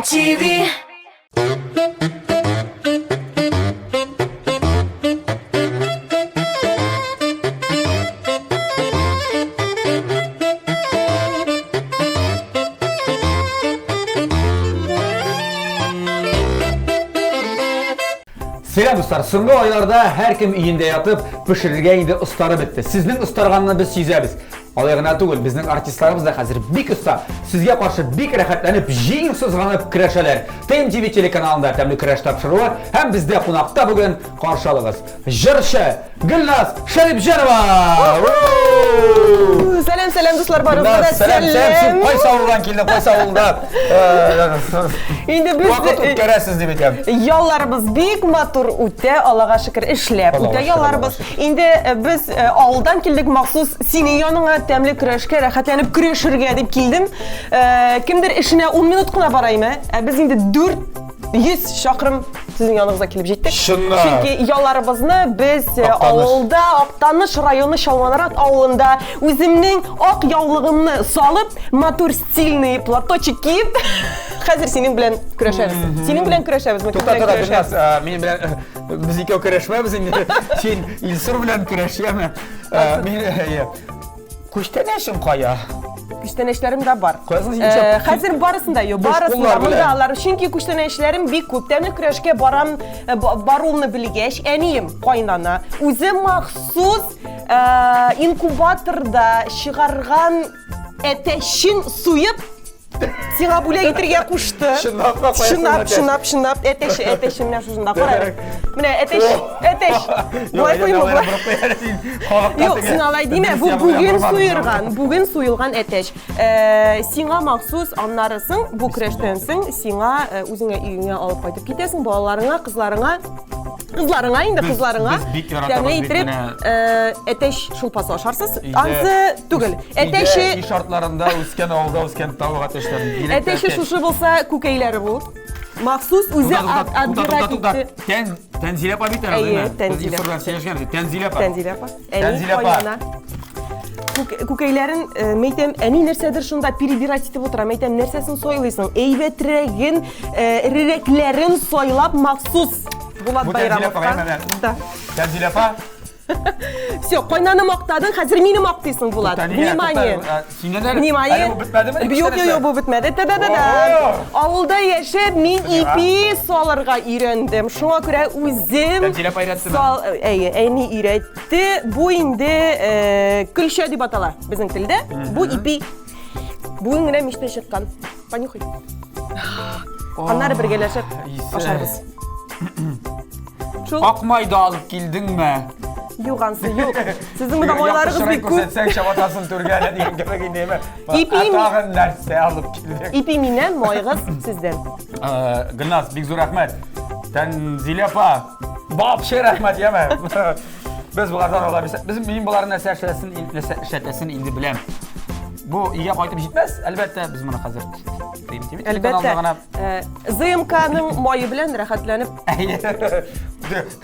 TV. Сәлам, дуслар! Соңгы айларда һәркем өендә ятып, пешерергә инде остары бетте. Сезнең остарганны без сизәбез. Алай гына түгел, безнең артистларыбыз да хәзер бик оста. Сезгә каршы бик рәхәтләнеп, җиң сызганып көрәшәләр. ТМТВ телеканалында тәмле көрәш тапшыруы һәм бездә кунакта бүген каршы алыгыз. Җырчы Гөлназ Шәрипҗанова! Сәлам, сәлам, дуслар, барыгызга да сәлам. Сәлам, син кайсы авылдан килдең, кайсы авылда? Инде без вакыт үткәрәсез дип әйтәм. Ялларыбыз бик матур үтә, Аллага шөкер, эшләп үтә ялларыбыз. Инде без авылдан килдек махсус синең яныңа тәмле көрәшкә рәхәтләнеп көрәшергә дип килдем. Кемдер эшенә 10 минут кына бара име, ә без инде 400 чакрым сезнең яныгызга килеп җиттек. Чыннан. Чөнки ялларыбызны без авылда, Актаныш районы Чалманарат авылында үземнең ак яулыгымны салып, матур стильный платочек киеп, хәзер синең белән көрәшәбез. Синең белән көрәшәбезме? Тукта, тукта, Гөлназ, минем белән без икәү көрәшмәбез инде. Син Илсур белән көрәш, яме. Мин Күчтәнәчең кая? Күчтәнәчләрем дә бар. Каясың син? Э, хәзер барысын да юк, барысын да монда алар. Чөнки күчтәнәчләрем бик күп. Тәмле көрәшкә барам, э, баруымны белгәч, әнием кайнана үзе махсус э, инкубаторда чыгарган әтәчен суеп Сиңа бүләк итергә кушты. Чынлап па? Чынлап, чынлап, чынлап. Әтәч, әтәч менә шушында. Кара. Менә әтәч, әтәч. Болай куйма. Юк, син алай димә. Бу бүген суелган, бүген суелган әтәч. Э, сиңа махсус аннарысын бу көрәштән соң сиңа э, үзеңә өеңә алып кайтып китәсең, балаларыңа, кызларыңа Кызларыңа инде, кызларыңа. Без бик яратабыз Тәмле итеп, э, әтәч шулпасы ашарсыз. Ансы түгел. Әтәче өй шартларында үскән, авылда үскән тавык әтәчләрен. Әтәче шушы булса, күкәйләре бу. Махсус үзе отбирать итте. Тән, Тәнзилә апа бит әле, Әйе, Тәнзилә. Без сөйләшкән идек. Тәнзилә апа. Тәнзилә апа. Тәнзилә апа. Күкәйләрен, э, мәйтәм, әни нәрсәдер шунда перебирать итеп утыра. Мәйтәм, нәрсәсен сайлыйсың? Әйбәтрәген, э, эрерәкләрен сайлап махсус Булат Байрамовка. Да. Тәнзилә апа. Все, кайнаны мактадың, хәзер мине мактыйсың, Булат. Внимание. Внимание. Әле бу бетмәдеме? Юк, юк, юк, бу бетмәде. Та-да-да-да. Авылда яшәп, мин ипи салырга өйрәндем. Шуңа күрә үзем Тәнзилә апа өйрәттеме? Әйе, әни өйрәтте. Бу инде э, көлчә дип атала безнең телдә. Бу ипи. Бүген генә мичтән чыккан. Понюхай. Аннары бергәләшеп ашарбыз. Шул. Ак май да алып килдеңме? Юк, ансы юк. Сезнең монда майларыгыз бик күп. Күрсәтсәң, чабатасын түргә әле дигән кебек инде, әйме? Ипи тагын нәрсә алып килдең? Ипи миннән, майгыз сездән. Гөлназ, бик зур рәхмәт. Тәнзилә апа, вообще рәхмәт, яме. Без болардан ала бирсәк, без мин боларны нәрсә эшләсен, нәрсә эшләтәсен инде беләм. Бу өйгә кайтып җитмәс, әлбәттә, без моны хәзер тыйм Әлбәттә. Э, ЗМКның мае белән рәхәтләнеп.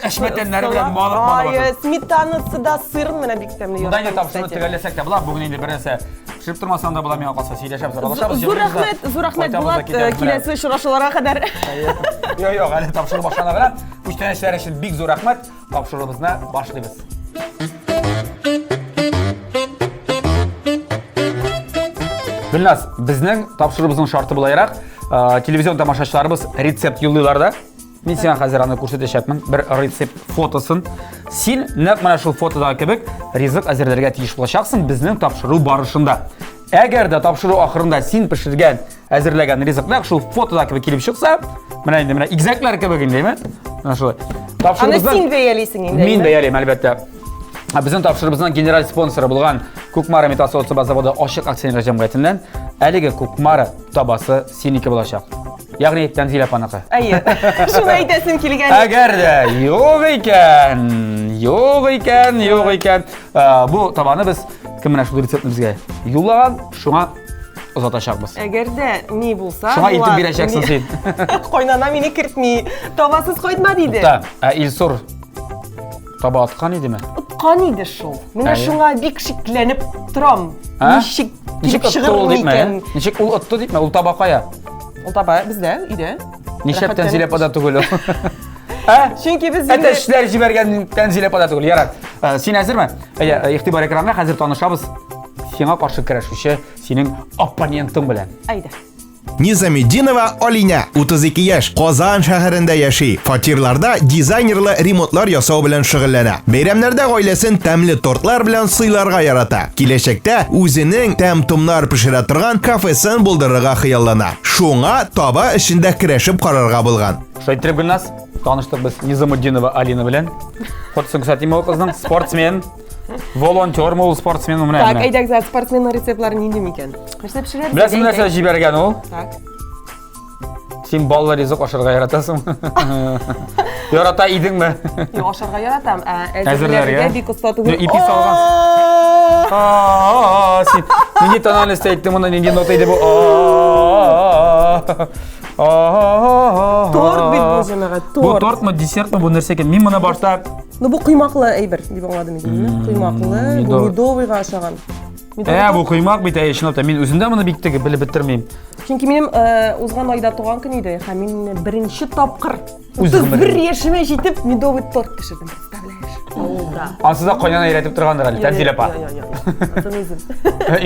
Әшмәтәннәре белән малып малып. Ай, сметанасы да сырын менә бик тәмле. Монда инде тапшыруны төгәлләсәк тә була. Бүген инде бер нәрсә пешереп тормасаң да була, миңа калса сөйләшәбез, аралашабыз. Зур рәхмәт, зур рәхмәт, Булат, э, киләсе очрашуларга кадәр. Юк, юк, әле тапшыру башлана гына. Күчтәнәчләр өчен бик зур рәхмәт. Тапшыруыбызны башлыйбыз. Гөлназ, безнең тапшыруыбызның шарты булайрак, э, телевизион тамашачыларыбыз рецепт юллыйлар да. Мин сиңа хәзер аны күрсәтәчәкмен, бер рецепт фотосын. Син нәкъ менә шул фотодагы кебек ризык әзерләргә тиеш булачаксың безнең тапшыру барышында. Әгәр дә тапшыру ахырында син пешергән, әзерләгән ризык нәкъ шул фотода кебек килеп чыкса, менә инде менә игезәкләр кебек инде, әйме? Менә шулай. Аны син бәялисең инде. Мин бәялим, әлбәттә. Безнең тапшыруыбызның генераль спонсоры булган Кукмара металл савыт-саба заводы ачык акционерлар җәмгыятеннән әлеге Кукмара табасы синеке булачак. Ягъни Тәнзилә апаныкы. Әйе. Шуны әйтәсем килгән. Әгәр дә юк икән, юк икән, юк икән, бу табаны без кем менә шул рецептны безгә юллаган, шуңа озатачакбыз. Әгәр дә ни булса, шуңа илтеп бирәчәксең син. Кайнана мине кертми. Табасыз кайтма диде. Тукта, ә Илсур таба аткан идеме? Откан иде шул. Менә шуңа бик шикләнеп торам. Ничек килеп чыгыр икән? Ничек ул отты дипме? Ул таба кая? Ул таба бездә, өйдә. Нишләп Тәнзилә апада түгел ул? Ә? Чөнки без Әтәчләр җибәргән Тәнзилә апада түгел. Ярар. Э, син әзерме? Әйе, э, игътибар экранга хәзер танышабыз. Сиңа каршы көрәшүче синең оппонентың белән. Әйдә. Низаметдинова Алинә, 32 яшь, Казан шәһәрендә яши. Фатирларда дизайнерлы ремонтлар ясау белән шөгыльләнә. Бәйрәмнәрдә гаиләсен тәмле тортлар белән сыйларга ярата. Киләчәктә үзенең тәм-томнар пешерә торган кафесын булдырырга хыяллана. Шуңа таба эчендә көрәшеп карарга булган. Шулай иттереп, Гөлназ, таныштык без Низамутдинова Алина белән. Фотосын күрсәтим ул кызның. Спортсмен, волонтер ул, спортсмен менә. Так, әйдәгез, спортсменның рецептлары нинди микән? Нәрсә пешерәбез? Беләсең, нәрсә җибәргән ул? Так. Син баллы ризык ашарга яратасыңмы? Ярата идеңме? Юк, ашарга яратам. Ә әзерләргә бик оста түгел. Ипи салган. Син нинди тональность әйттең монда, нинди нота иде бу? Торт бит бу, җәмәгать, торт. Бу тортмы, десертмы, бу нәрсә икән? Мин моны башта Ну бу коймаклы әйбер дип аңладым инде. Коймаклы, бу медовыйга ошаган. Ә, бу коймак бит, әйе, чынлап та. Мин үзем дә моны бик теге белеп бетермим. Чөнки минем э, узган айда туган көн иде, һәм мин беренче тапкыр 31 яшемә җитеп медовый торт пешердем, представляешь? Авылда. Ансыз да кайнана өйрәтеп торгандыр әле, Тәнзил апа. Атын үзем.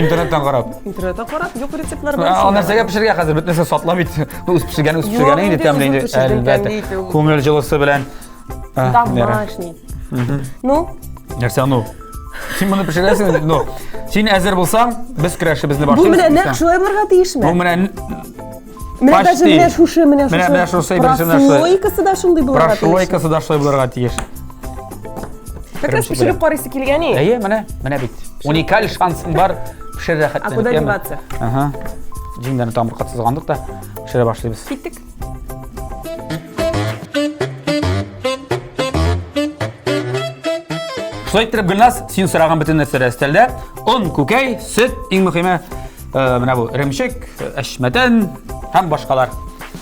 Интернеттан карап. Интернеттан карап, юк рецептлар бар. Ал нәрсәгә пешергә хәзер бөтен нәрсә сатыла бит. Ну, үз пешергән, үз пешергән инде тәмле инде. Әлбәттә. Күңел җылысы белән. Домашний. Ну? Нәрсә ну? Син моны пешерәсең, ну. Син әзер булсаң, без көрәшебезне башлыйбыз. Бу менә нәкъ шулай булырга тиешме? Бу менә Менә даже менә шушы, менә шушы. Менә шушы, беренче менә шушы. Прослойкасы да шундый булырга тиеш. Прослойкасы да шулай булырга тиеш. Как раз пешереп карыйсы килгән и. Әйе, менә, менә бит. Уникаль шансың бар, пешер рәхәтләнеп. А куда деваться? Ага. Җиңнәрне тамырка сызгандык та пешерә башлыйбыз. Киттек. Шулай иттереп, Гөлназ, син сораган бөтен нәрсә дә өстәлдә. Он, күкәй, сөт, иң мөһиме, э, менә бу эремчек, әшмәтән һәм башкалар.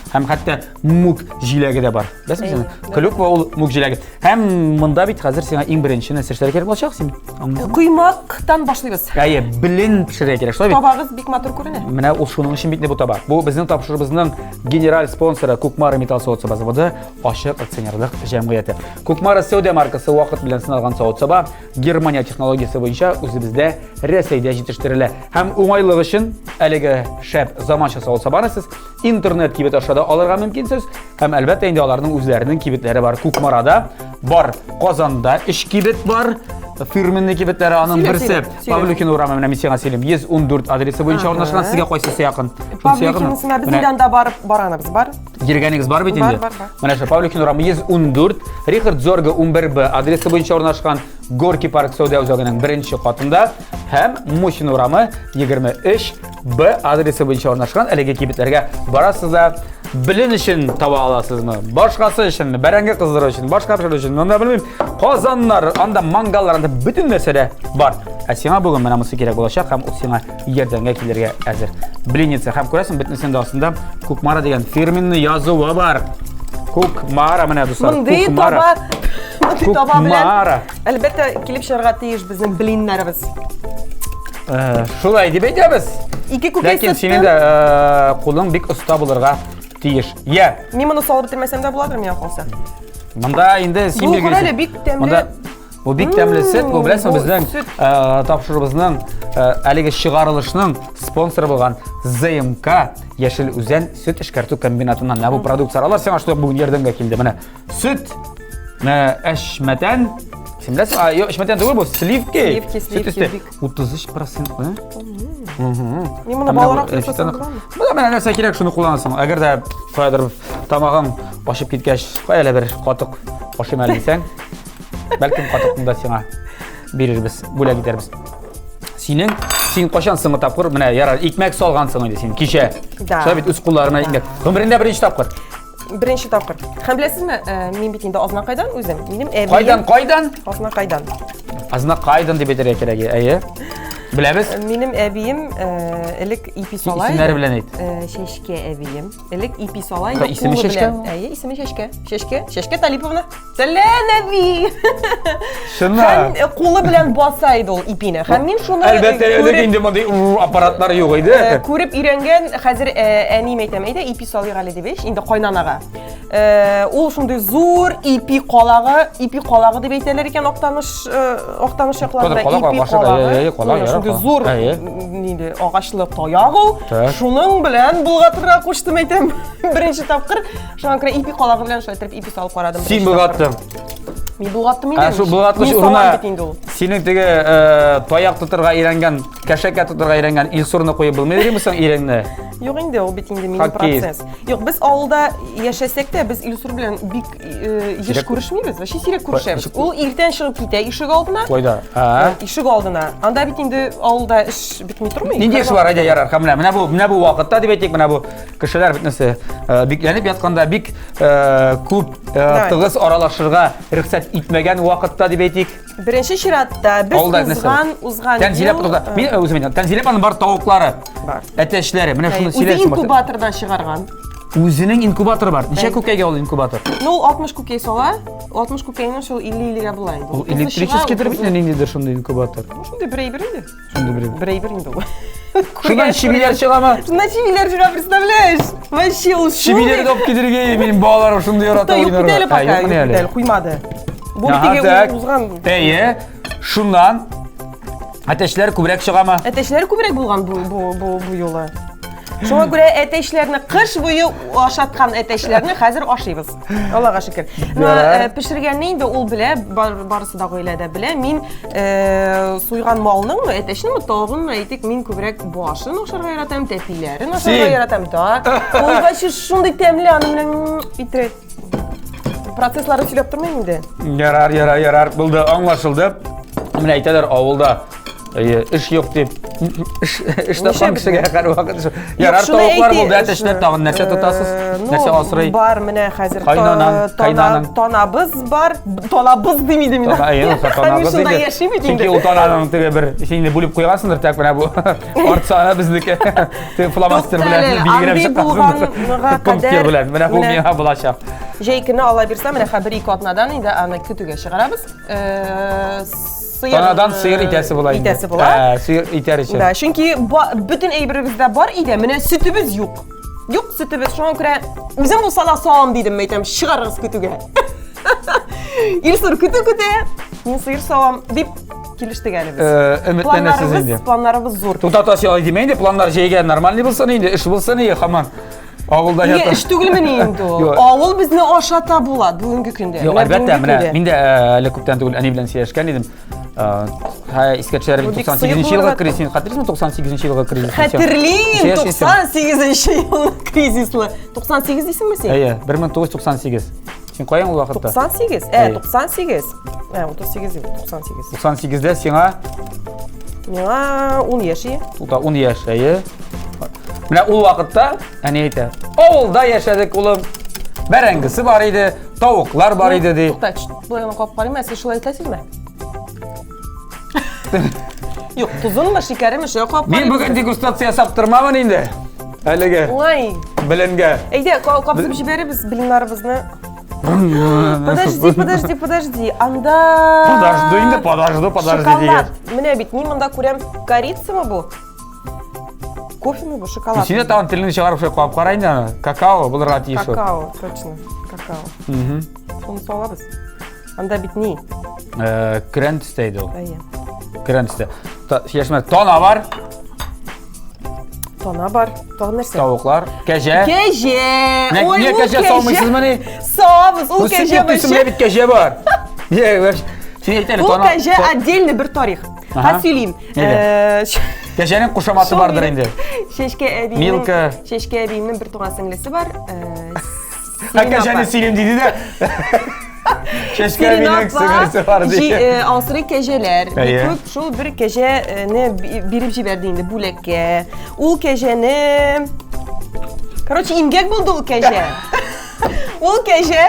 Һәм хәтта мүк җиләге дә бар. Беләсеңме син? Клюква ул мүк җиләге. Һәм монда бит хәзер сиңа иң беренче нәрсә эшләргә кирәк булачак син. Аңлыйсыңмы? Коймактан башлыйбыз. Әйе, белен пешерергә кирәк, шулай бит? Табагыз бик матур күренә. Менә ул шуның өчен бит бу таба. Бу безнең тапшыруыбызның генераль спонсоры Кукмара металл савыт-саба заводы ачык акционерлык җәмгыяте. Кукмара сәүдә маркасы вакыт белән сыналган савыт-саба Германия технологиясе буенча үзебездә Рәсәйдә җитештерелә. Һәм уңайлык өчен әлеге шәп заманча савыт-сабаны сез интернет кибет аша да алырга мөмкинсез. Һәм әлбәттә инде аларның үзләренең кибетләре бар. Кукмарада бар, Казанда өч кибет бар. Фирменный кибетләре аның берсе Павлюхин урамы, менә мин сиңа сөйлим. 114 адресы буенча урнашкан. Сезгә кайсысы якын? Павлюхинсына без инде анда барып барганыбыз бар. Йөргәнегез бар бит инде. Бар, бар, бар. Менә шу Павлюхин урамы 114, Рихард Зорга 11Б адресы буенча урнашкан. Горки парк сәүдә үзәгенең беренче катында һәм Мусин урамы 23 Б адресы буенча урнашкан әлеге кибетләргә барасыз да белен өчен таба аласызмы? Башкасы өченме? Бәрәңге кыздыру өчен, башка пешерү өчен, монда белмим. Казаннар, анда мангаллар, анда бөтен нәрсә дә бар. Ә сиңа бүген менә монысы кирәк булачак һәм ул сиңа ярдәмгә килергә әзер. Блинница һәм күрәсең, бөтенесенең дә астында Кукмара дигән фирменный язуы бар. Кукмара менә дуслар. Мондый таба, мондый таба белән. Кукмара. Әлбәттә, килеп чыгарга тиеш безнең блиннарыбыз. Э, шулай дип әйтәбез. Ике күкәй Ләкин синең дә э, кулың бик оста булырга тиеш. Я. Мин моны салып бетермәсәм дә буладыр миңа калса. Монда инде син билгелисең. Бу әле бик тәмле. Монда бу бик тәмле сөт, бу беләсеңме безнең э, тапшыруыбызның әлеге чыгарылышның спонсоры булган ЗМК Яшел Үзән сөт эшкәртү комбинатыннан. Менә бу продукцияләр алар сиңа шулай бүген ярдәмгә килде. Менә сөт, әшмәтән, син беләсең, а, юк, әшмәтән түгел бу, сливки. Сливки, сливки, бик. 33 процент, Мин моны баларак ясасам буламы? Менә менә нәрсә кирәк, шуны кулланасың. Әгәр дә каядыр тамагың ачып киткәч, кая әле бер катык ашыйм әле дисәң, бәлкем катыкны да сиңа бирербез, бүләк итәрбез. Синең, син кайчан соңгы тапкыр, менә ярар, икмәк салгансың инде син кичә. Да. Шулай бит үз кулларыңа икмәк. Гомереңдә беренче тапкыр. Беренче тапкыр. Һәм беләсезме, э, мин бит инде Азнакайдан үзем. Минем әбием Кайдан, кайдан? Азнакайдан. Азнакайдан дип әйтергә кирәк, әйе. Беләбез. Минем әбием элек ипи сала иде. Исемнәре белән әйт. Чәчкә әбием. Элек ипи сала иде. Исеме Чәчкә? Әйе, исеме Чәчкә. Чәчкә, Чәчкә Талиповна. Сәлам, әби! Чыннан. Һәм кулы белән баса иде ул ипине. Һәм мин шуны Әлбәттә, элек инде мондый аппаратлар юк иде. Күреп өйрәнгән, хәзер әнием әйтәм, әйдә ипи салыйк әле дип, инде кайнанага. Ул шундый зур ипи калагы, ипи калагы дип әйтәләр икән Актаныш, Актаныш якларында ипи калагы. Шундый зур нинди агачлы таяк ул. Шуның белән болгатырга куштым әйтәм. Беренче тапкыр. Шуңа күрә ипи калагы белән шулай итеп ипи салып карадым. Син болгаттың. Мин болгаттым инде. Ә шул болгаткыч урынына синең теге таяк тотырга өйрәнгән, кәшәкә тотырга өйрәнгән Илсурны куеп булмый димме соң иреңне? Юк инде, ул бит инде минем процесс. Юк, без авылда яшәсәк тә, без Илсур белән бик еш күрешмибез, вообще сирәк күрешәбез. Ул иртән чыгып китә ишек алдына. Кайда? Ишек алдына. Анда бит инде авылда эш бетми тормый. Нинди эш бар, әйдә ярар. Һәм менә бу, менә бу вакытта дип әйтик, менә бу кешеләр бөтенесе бикләнеп ятканда бик күп тыгыз аралашырга рөхсәт итмәгән вакытта дип әйтик. Беренче чиратта без узган, узган Тәнзилә тукта. Мин үзем әйтәм. Тәнзилә апаның бар тавыклары. Бар. Әтәчләре. Менә шуны сөйләсен. Үзе инкубатордан чыгарган. Үзенең инкубаторы бар. Ничә күкәйгә ул инкубатор? Ну, ул 60 күкәй сала. 60 күкәйнең шул 50-50-гә була инде. Ул электрический бит ниндидер шундый инкубатор. Ну, шундый бер әйбер инде. Шундый бер әйбер. Бер әйбер инде ул. Шуннан чебиләр чыгамы? Шуннан чебиләр чыга, представляешь? Вообще ул шундый. Чебиләрне алып килергә минем балаларым шундый ярата уйнарга. Юк бит әле пока, юк бит әле, куймады. Бу бит узган. Әйе, шуннан әтәчләр күбрәк чыгамы? Әтәчләр күбрәк булган бу бу бу бу юлы. Шуңа күрә әтәчләрне кыш буе ашаткан әтәчләрне хәзер ашыйбыз. Аллага шөкер. Но пешергәнне инде ул белә, барысы да гаиләдә белә. Мин суйган малныңмы, әтәчнеңме, тавыгынмы, әйтик, мин күбрәк башын ашарга яратам, тәпиләрен ашарга яратам, да. Ул вообще шундый тәмле, аны менә иттерә. Процессларын сөйләп тормыйм инде. Ярар, ярар, ярар, булды, аңлашылды. Менә әйтәләр авылда Әйе, эш юк дип. Эш эш тапкан кешегә һәрвакыт эш. Ярар, тавыклар булды, әтәчләр тагын нәрсә тотасыз? Нәрсә асрый? Бар, менә хәзер кайнанаң, танабыз бар. Танабыз дим инде мин. Әйе, танабыз инде. Шунда яши бит инде. Чөнки ул тананың теге бер син инде бүлеп куйгансыңдыр, так менә бу арт саны безнеке. Теге фломастер белән билгеләп чыккансыңдыр. Пунктир белән. Менә бу миңа булачак. Җәй көне ала бирсә, менә хәзер ике атнадан инде аны көтүгә чыгарабыз. Сыер Танадан сыер итәсе була инде. Итәсе була. Ә, сыер итәр өчен. Да, чөнки бөтен әйберебез дә бар иде, менә сөтебез юк. Юк сөтебез, шуңа күрә үзем булса да салам дидем, әйтәм, чыгарыгыз көтүгә. Илсур көтү көтә, мин сыер салам дип килештек әле без. Өметләнәсез инде. Планнарыбыз зур. Тукта, син алай димә инде, планнар җәйгә нормальный булсын инде, эш булсын инде, һаман. Авылда ята. Эш түгелмени инде ул? Авыл безне ашата була бүгенге көндә. Юк, әлбәттә, менә мин дә әле күптән түгел әни белән сөйләшкән идем. Һә, искә төшереп 98 елгы кризис, хәтерлисеңме 98 елгы кризис? Хәтерлим, 98 елгы кризислы. 98 дисеңме син? Әйе, 1998. Син каян ул вакытта? 98. Ә, 98. Ә, 38 дип, 98. 98-дә сиңа Миңа 10 яшь. Тута 10 яшь, әйе. Менә ул вакытта әни әйтә, авылда яшәдек, улым. Бәрәңгесе бар иде, тавыклар бар иде ди. Тукта, болай гына кабып карыйм, ә сез шулай әйтәсезме? Юк, тузынмы, шикәреме, шулай кабып Мин бүген дегустация ясап тормамын инде. Әлеге. Уңай. Беленгә. Әйдә, кабызып җибәребез блиннарыбызны. Подожди, подожди, подожди. Анда... Подожду инде, подожду, подожди дигән. Менә бит, мин монда күрәм, корицамы бу? Кофемы бу, шоколад? Син дә тагын телеңне чыгарып шулай кабып кара инде аны. Какао булырга тиеш ул. Какао, точно, какао. Шуны салабыз. Анда бит ни? Э, көрән төстә иде ул. Әйе. Көрән төстә. Яшмә, тана бар. Тана бар. Тагын нәрсә? Тавыклар, кәҗә. Кәҗә. Ой, ул кәҗә салмыйсызмыни? Салабыз, ул кәҗә вообще. Менә бит кәҗә бар. Син әйт әле, тана. Ул кәҗә отдельный бер тарих. Хәзер сөйлим. Э, Кәҗәнең кушаматы бардыр инде. Чәчкә әбиемнең Милка. Чәчкә әбиемнең бер туган сеңлесе бар. Э, Ә кәҗәне сөйлим диде дә. Чәчкә әбинең сеңлесе бар ди. Э, асрый кәҗәләр. Бик күп шул бер кәҗәне биреп җибәрде инде бүләккә. Ул кәҗәне Короче, имгәк булды ул кәҗә. Ул кәҗә.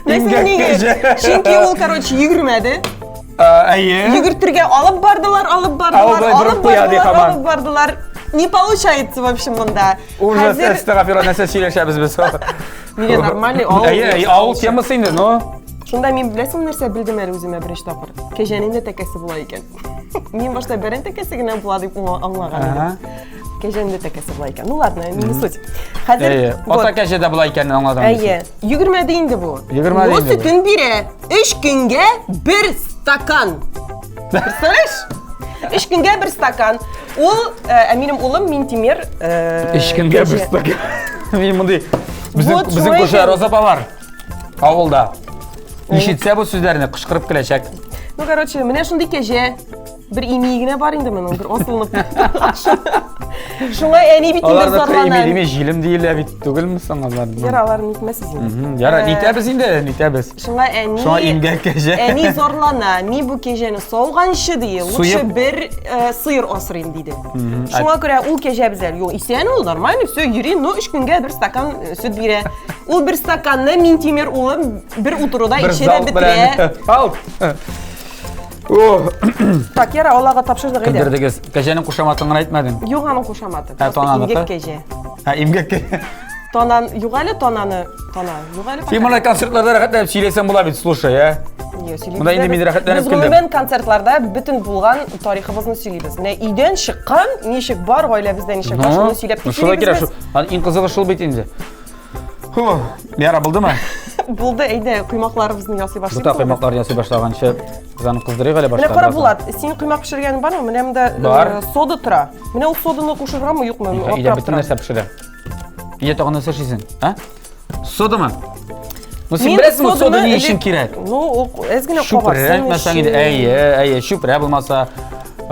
Имгәк кәҗә. Чөнки ул, короче, йөгермәде. Әйе. Йөгертергә алып бардылар, алып бардылар, алып бардылар, алып бардылар. Не получается, в общем, монда. Ужас, әстәгафирулла, нәрсә сөйләшәбез без? Нигә нормальный авыл. Әйе, авыл темасы инде, но. Шунда мин беләсеңме нәрсә белдем әле үземә беренче тапкыр? Кәҗәнең дә тәкәсе була икән. Мин башта бәрән тәкәсе генә була дип аңлаган идем. Кәҗәнең дә тәкәсе була икән. Ну ладно, не суть. Хәзер ата кәҗә дә була икәнен аңладым. Әйе. Йөгермәде инде бу. Йөгермәде инде. Бу сөтен бирә. Өч көнгә бер стакан. Представляешь? Өч көнгә бер стакан. Ул, ә минем улым Минтимер. Өч көнгә бер стакан. Мин мондый безнең безнең күрше Роза апа бар. Авылда. Ишетсә бу сүзләрне кычкырып көләчәк. Ну, короче, менә шундый кәҗә. Бер имие генә бар инде моның, бер асылынып. Шуңа әни бит инде зарлана. Ими дими, җилем диелә бит түгелме соң алар? Яра, алар нитмәсез инде. Яра, нитәбез инде, нитәбез. Шуңа әни Шуңа имгәк кәҗә. Әни зарлана, ми бу кәҗәне сауганчы ди, лучше бер э, сыер асрыйм диде. Шуңа күрә ул кәҗәбез әле юк, исән ул, нормально, все, йөри, но өч көнгә бер стакан э, сөт бирә. Ул бер стаканны Минтимер улым бер утыруда эчә дә бетерә. Ал. Так, яра, Аллага тапшырдык әйдә. Көлдердегез. Кәҗәнең кушаматын гына әйтмәдең. Юк аның кушаматы. Ә, тананыкы? Имгәк кәҗә. Ә, имгәк кәҗә. Танан, юк әле тананы, тана, юк әле. Син моны концертларда рәхәтләнеп сөйләсәң була бит, слушай, ә? Монда инде мин рәхәтләнеп килдем. Без гомумән концертларда бөтен булган тарихыбызны сөйлибез. Менә өйдән чыккан, ничек бар, гаиләбездә ничек бар, шуны сөйләп китәбез. Шулай кирәк, шул. Иң кызыгы шул бит инде. Фу, яра булдымы? Булды, әйдә, коймакларыбызны ясый башлыйк. Бута коймаклар ясый башлаганчы, без аны кыздырыйк әле башта. Менә кара Булат, син коймак пешергәнең бармы? Менә монда э, сода тора. Менә ул соданы кушыргамы, юкмы? Өйдә бөтен нәрсә пешерә. Өйдә тагын нәрсә эшлисең? А? Содамы? Ну син беләсеңме сода ни өчен кирәк? Ну, ул әз генә кабарсын. Чүпрә инде, әйе, әйе, чүпрә булмаса.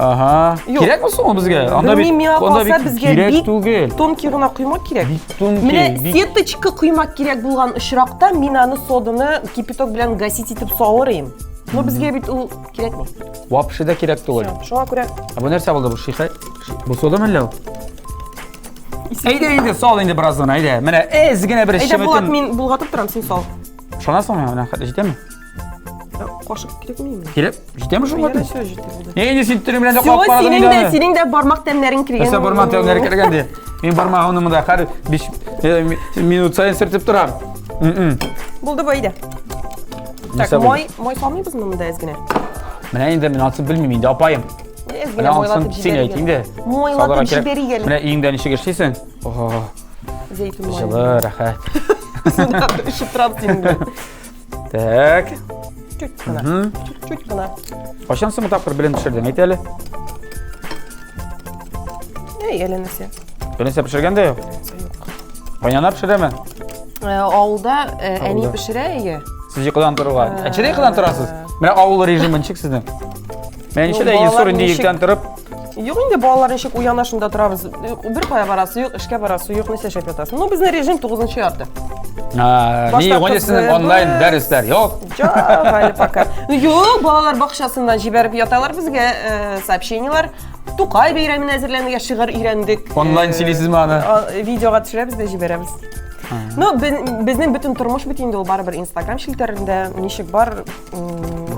Ага. Кирәкме соң ул безгә? Анда бит, анда бит безгә кирәк түгел. Тонкий гына коймак кирәк. Бик тонкий. Менә сеточка коймак кирәк булган очракта мин аны соданы кипяток белән гасить итеп салыр идем. Но безгә бит ул кирәкми. Вообще да кирәк түгел. Шуңа күрә. Ә бу нәрсә булды бу шиха? Бу сода мәллә ул? Әйдә инде, сал инде бераз гына, әйдә. Менә әз генә бер Әйдә, Булат, мин болгатып торам, син сал. Ышанасыңмы миңа? Менә хәтле җитәме? Кашык кирәкми миңа. Кирәк? Җитәме шул хәтле? Все, җитә булды. Инде син телең белән дә кабып карадың инде. Синең дә, синең дә бармак тәмнәрең кергән. Нәрсә бармак тәмнәре кергән ди? Мин бармагымны монда һәр 5 минут саен сөртеп торам. Булды бу, әйдә. Так, май, май салмыйбызмы монда әз генә? Менә инде мин ансын белмим инде, апаем. Әз генә майлатып җибәрик. Син әйт инде. Майлатып җибәрик әле. Менә өеңдә ничек эшлисең? Ого. Зәйтүн мае. Җылы, рәхәт. Суда өшеп торам синең белән. Так. Чуть кына. Чуть-чуть кына. Кайчан соңгы тапкыр белен пешердең? Әйт әле. Әй, әле нәрсә. Бернәрсә пешергән дә юк. Кайнана пешерәме? Э, авылда э, әни пешерә, әйе. Сез йокыдан торуга. Ә ничәдә йокыдан торасыз? Менә авыл режимы ничек сезнең? Менә ничәдә Илсур инде иртән торып? Юк инде балалар ничек уяна шунда торабыз. Бер кая барасы юк, эшкә барасы юк, нәрсә эшләп ятасың? Ну, безнең режим 9 ярты. Ни, гонесенең онлайн дәресләр юк. Юк, әле пока. Юк, балалар бакчасыннан җибәреп яталар безгә э, сообщениелар. Тукай бәйрәменә әзерләнергә шигырь өйрәндек. Онлайн сөйлисезме аны? Видеога төшерәбез дә җибәрәбез. Ну, безнең бөтен тормыш бит инде ул барыбер Инстаграм челтәрендә ничек бар,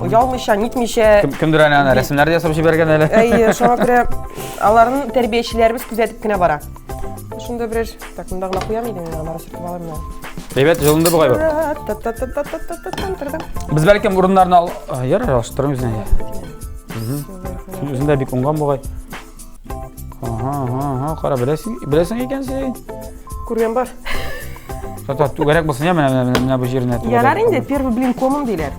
оялмыйча, нитмичә. Кемдер әнә аны рәсемнәр дә ясап җибәргән әле. Әйе, шуңа күрә аларны тәрбиячеләребез күзәтеп кенә бара. Шунда берәр, так, монда гына куям идем, аннары сөртеп алырмын. Әйбәт, җылынды бугай бу. Без бәлкем урыннарны ал... Ярар, алыштырам үзенә. Син үзең дә бик уңган бугай. Ага, ага, ага, кара, беләсең, беләсең икән син. Күргән бар. Тата, түгәрәк булсын, я, менә, менә, менә бу җиренә. Ярар инде, первый блин комом диләр.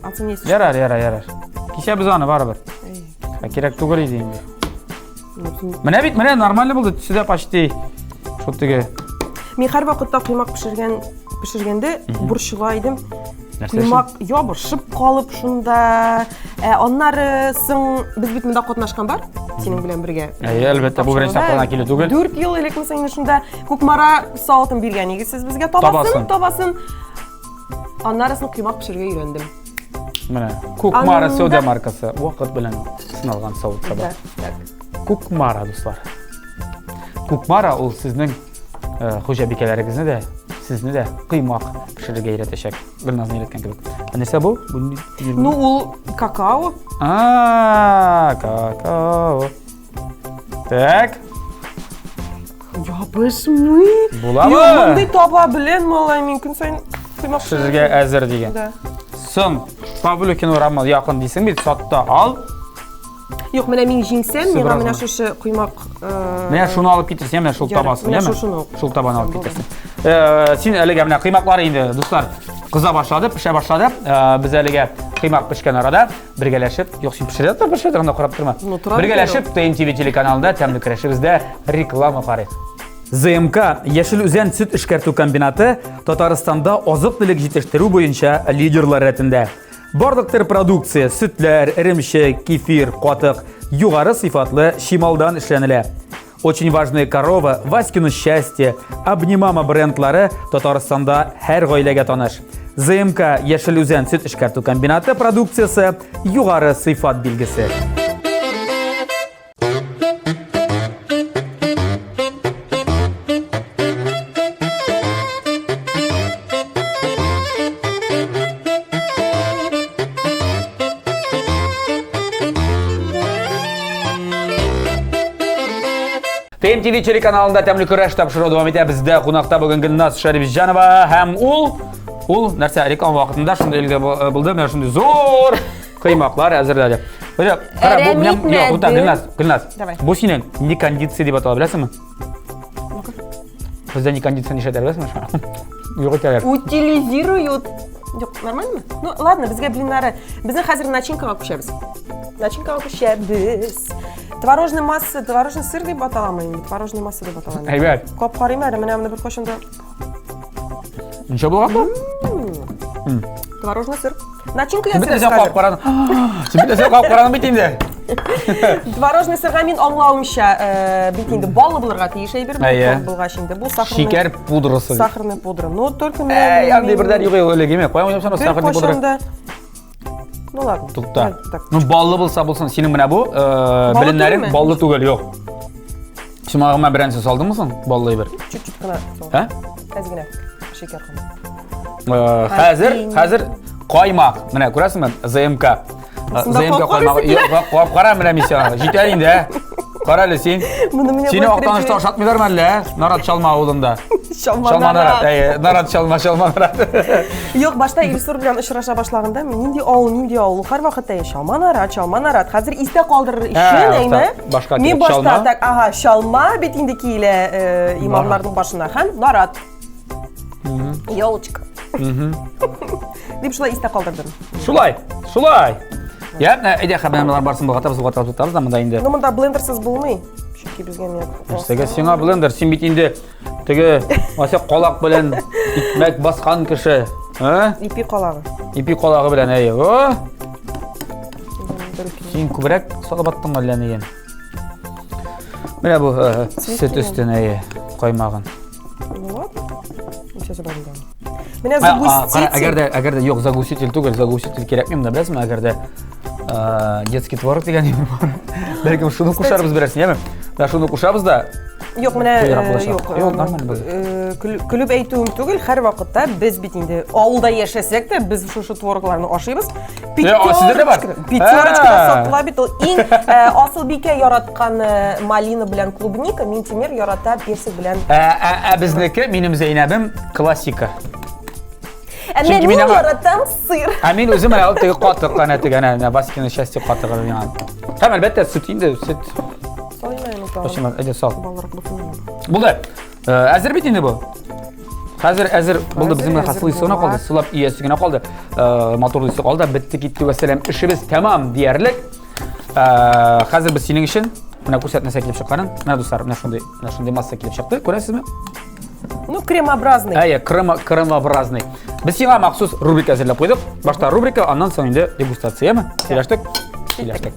Атын есть. Ярар, ярар, ярар. Кисәбез аны барыбер. Ә кирәк түгел иде инде. Менә бит, менә нормально булды, төсе дә почти. Шул теге. Мин һәрвакытта коймак пешергән пешергәндә борчыла идем. Коймак ябышып калып шунда. Ә, аннары соң без бит монда катнашкан бар, синең белән бергә. Әйе, әлбәттә, бу беренче тапкыр гына килү түгел. 4 ел элек мисың инде шунда Кукмара савытын биргән идегез сез безгә табасын, табасын. Аннары соң коймак пешерергә өйрәндем. Менә Кукмара сәүдә маркасы вакыт белән сыналган савыт саба. Кукмара, дуслар. Кукмара ул сезнең э, хуҗабикәләрегезне дә сезне дә коймак пешерергә өйрәтәчәк. Гөлназны өйрәткән кебек. Ә нәрсә бу? Бу ни- ни- Ну, ул какао. А, какао. Так. Ябышмый. Буламы? Юк, мондый таба белән, малай, мин көн саен коймак Пешерергә әзер дигән. Да. Соң, Павлюкин урамы якын дисең бит, сатта ал. Юк, менә мин җиңсәм, миңа Бераз менә гына. шушы коймак э, Менә шуны алып китерсең, менә шул Ярар, табасын, менә яме? шушыны ук. Шул табаны алып китерсең. Э, син әлегә менә коймаклар инде, дуслар, кыза башлады, пешә башлады. Э, без әлегә коймак пешкән арада бергәләшеп, юк, син пешерә тор, пешерә тор, анда карап торма. Ну, тора бит Бергәләшеп ТНТВ телеканалында тәмле көрәшебездә реклама карыйк. ЗМК Яшел Үзән сөт эшкәртү комбинаты Татарстанда азык-төлек җитештерү буенча лидерлар рәтендә. Барлык төр продукция, сөтләр, эремчек, кефир, катык югары сыйфатлы чималдан эшләнелә. Очень важная корова, Васькино счастье, Обнимама брендлары Татарстанда һәр гаиләгә таныш. ЗМК Яшел Үзән сөт эшкәртү комбинаты продукциясе югары сыйфат билгесе. ТМТВ телеканалында тәмле көрәш тапшыруы дәвам итә. Бездә кунакта бүген Гөлназ Шәрифҗанова һәм ул ул нәрсә реклама вакытында шундый элге булды, менә шундый зур Коймаклар әзерләде. Менә, кара, бу Әрәм менә, юк, итмәдем. Гөлназ, Гөлназ. Давай. Бу синең не кондиция дип атала, беләсеңме? Бездә не кондиция нишләтә, беләсеңме? Юк итәләр. Утилизируют. Юк, нормально? Ну, ладно, безгә блиннары. Безнең хәзер начинкага күчәбез. Начинкага күчәбез. Творожный масса, творожный сыр дип аталамы инде? Творожный масса дип аталамы? Әйбәт. Кап карыйм әле, менә моны бер кайчан да Ничә булган бу? Творожный сыр. Начинка Син бит ясыйбыз нәрсә кап хәзер. карадың. Син бит нәрсә кап карадың бит инде. Творожный сырга мин аңлавымча, э, бит инде баллы булырга тиеш әйбер бу Әйе. торт булгач инде. Бу сахарный Шикәр пудрасы. Сахарная пудра. Но только менә Әй, андый бердән юк элек име? Каян уйлап сана Бер сахарный пудра? кайчан да Ну ладно. Тукта. Так. Ну баллы булса булсын, синең менә бу э, беленнәрең түгелме? баллы түгел, юк. Син мага берәрсе салдыңмы соң баллы әйбер? Чуть-чуть кына. Ә? Әз генә. Шикәр кына. Э, Хәзер, хәзер каймак. Менә күрәсеңме? ЗМК. Э, Шунда ЗМК кап каймагы. карыйсы Юк, кап кара менә мин сиңа. Җитәр инде, ә? Кара әле син. Моны менә Сине болай Актанышта ашатмыйлармы әллә? ә? Нарат чалма авылында. Чалма Чалма нарат. нарат. Әйе, нарат чалма, чалма нарат. Юк, башта Илсур белән очраша башлаганда мин нинди авыл, нинди авыл, ул һәрвакытта әйе, чалма нарат, чалма нарат. Хәзер истә калдырыр өчен, Ә, әйме? башка Мин кирәк, башта чалма. так, ага, чалма бит инде киелә э, имамнарның башына һәм нарат. Елочка. Дип шулай истә калдырдым. Шулай, шулай. Я, әйдә хәбәрләр барсын болгатабыз, болгатабыз, тотабыз да монда инде. Ну, монда блендерсыз булмый. Чөнки безгә менә Нәрсәгә сиңа блендер? Син бит инде теге Ася калак белән икмәк баскан кеше. А? Ипи калагы. Ипи калагы белән, әйе. О! Син күбрәк салып аттың әллә нигә? Менә бу э, сөт өстенә, әйе, каймагын. Ну ладно. Сейчас добавим. Менә А, а, кара, загуститель. әгәр дә, әгәр дә юк, загуститель түгел, загуститель кирәкми монда, беләсеңме, әгәр дә э, детский творог дигән әйбер бар. Бәлкем шуны кушарбыз берәрсен, яме? Менә шуны кушабыз да, Юк, менә Кыйрак э, булачак. юк. Юк, нормально булды. э, Көлеп әйтүем түгел, һәрвакытта без бит инде авылда яшәсәк тә, без шушы творогларны ашыйбыз. Э, сездә дә бар? Пятерочкада А. сатыла бит ул. Иң э, Асылбикә яраткан э, малина белән клубника, Минтимер ярата персик белән. Ә, ә, ә безнеке, минем Зәйнәбем классика. Ә Чөнки мин мин аңа- яратам сыр. Ә мин үзем менә ул теге катык әнә теге әнә әнә Васькино счастье катыгы миңа. Һәм әлбәттә сөт инде, сөт. Салыйм әле тагын. Почему? Әйдә сал. Баллырак булсын. Булды. Э, әзер бит инде бу. Хәзер әзер булды безнең белән әзер сылыйсы гына калды, була. сылап иясе генә калды. Э, матурлыйсы калды, бетте китте вәссәлам. Эшебез тәмам диярлек. Э, хәзер без синең өчен менә күрсәт нәрсә килеп чыкканын. Менә дуслар, менә шундый, менә шундый масса килеп чыкты. Күрәсезме? Ну, кремообразный. Әйе, крема, кремообразный. Без сиңа махсус рубрика әзерләп куйдык. Башта рубрика, аннан соң инде дегустация, яме? Сөйләштек? Сөйләштек.